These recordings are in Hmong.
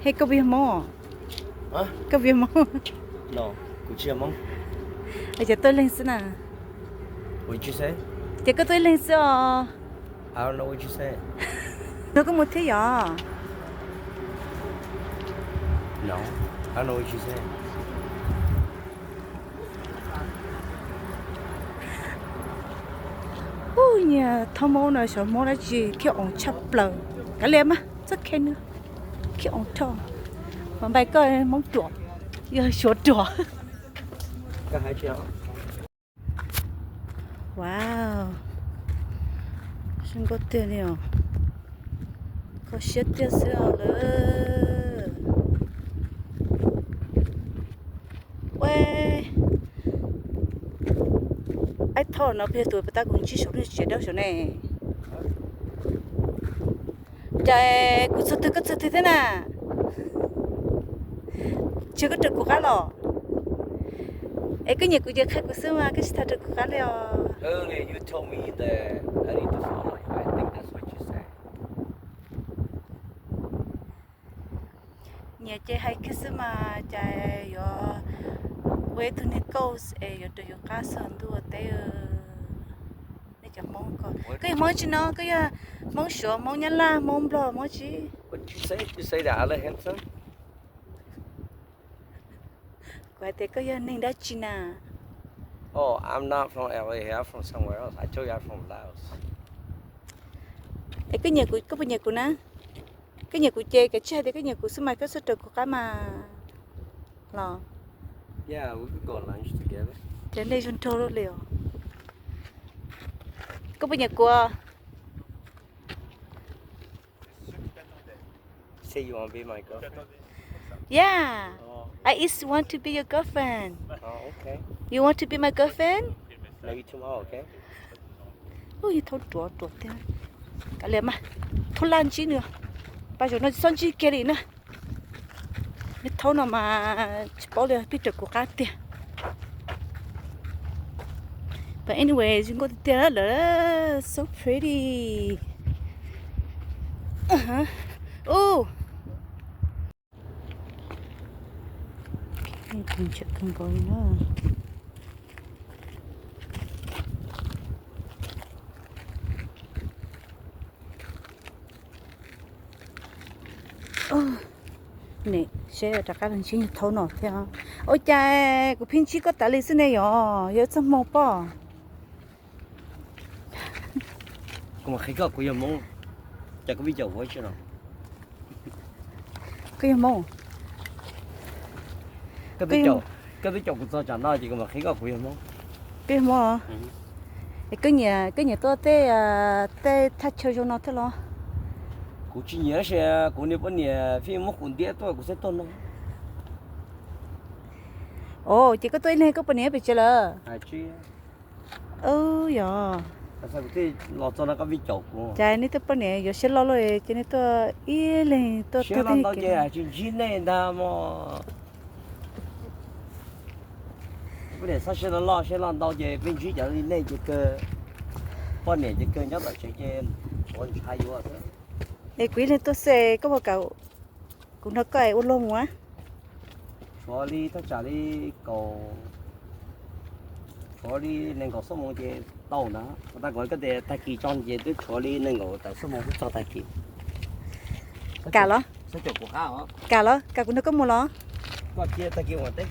He koj puas yog Hmoob? Koj puas yog Hmoob? Kuv tsis yog Hmoob. Ces tuaj ib leeg xwb na. Ces koj tuaj ib leeg xwb os. No koj mus thiab yom? Ub, nyias thoob Hmoob no xyov Hmoob dab tsi, khiav oo tshaj plaws. Kav liam mas, txoj khe nws khiav oo rho. Mas npai koj Hmoob ruam, yog Suav ruam. Wow, zoo nkauj tiag li os. Kho siab tiag xwb os lawm. Ua, Aib Thoj no peb tus pas tab kuv ntsib saum lub tsev dawb saum ne. Cas kuv txog twg koj txog twg thiab na? Tsis koj raws kuv qab los? Es koj nyiam kuv ces qhia kuv xwb mas, koj tsis tas raws kuv qab li os. Nyiam ces hais kiag xwb mas, cas yuav ua ib tug niag ghost es yuav raws yus qab txog ntua teb. Nej cov Hmoob ko, koj yog Hmoob tsi no? Koj yog Hmoob Suav, Hmoob Nyab Laj, Hmoob Nplog, Hmoob tsi? Kuv hais tias koj yog neeg dab tsi na? Es koj nyiam kuv, koj puas nyiam kuv na? Koj nyiam kuv ces kav tsij hais tias koj nyiam kuv xwb mas, koj txhob raws kuv qab mas los. Ces nej zoo nraug li os. Koj puas nyiam kuv? Yeah, I is want to be your girlfriend. You want to be my girlfriend? Ub, yog thaub ruam ruam tiag. Kav liam mas, thaub laj ntsib nws. Pas zaum no tsis txhob ntsib kiag li na. Nws thaub no mas tsis paub li, twb raws kuv qab tiag. But anyway, zoo nkauj tiag tiag lawm, so pretty. Ub, ntshai kawg nkaus li na. Seb rov qab los ntsib niag thaub no thiab. Ua cas kuv pheej ntsib koj tas li xwb ne yom, yog txoj hmoo pob. Kuv mam qhia koj kuv yog Hmoob, cas koj pheej caum kuv tsi no? Koj yog Hmoob? Koj pheej caum kuv txog tsam no ces kuv mam qhia koj kuv yog Hmoob. Koj yog Hmoob? Koj nyiam, koj nyiam tuaj tej, tej thaj chaw zoo no thiab los? Kuv tsis nyiam tab sis kuv niag poj niam pheej muab kuv ntiab tuaj kuv thiaj tuaj no. Ov, ces koj tuaj ib leeg koj poj niam pes tsev lawm? Yog. Los txog no koj pheej caum kuv. Cas nej tej poj niam yuav siab loj loj ces nej tuaj ib leeg tuaj tag tag ces tsis ntsib nej ntag mog. Poj niam txhob siab loj loj, siab loj ntau ces pheej ntsib cov li nej ces kawg. Poj niam ces kawg nyob tom tsev ces tshuav ntshai yuav xwb. Es kuv ib leeg tuaj xwb koj puas kam kuv nrog koj ua luag mus? Tshuav li thaj tsam li kaum, tshuav li nees nkaum xuab moos ces tau ntag. Tag kis koj tias tag kis tso ces twb tshuav li nees nkaum tawm xuab moos twb txog tag kis. Kam los? Kam los? Kam kuv nrog koj mus los? Koj cia tag kis ua teb.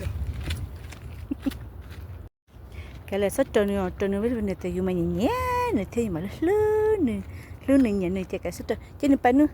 Kav liam txhob raws nws, raws nws niam tias yus mas nyiam nyiam nws thiab yus mam li hlub nws, hlub nws nyiam nws ces kav txhob raws, cia nws pais nws.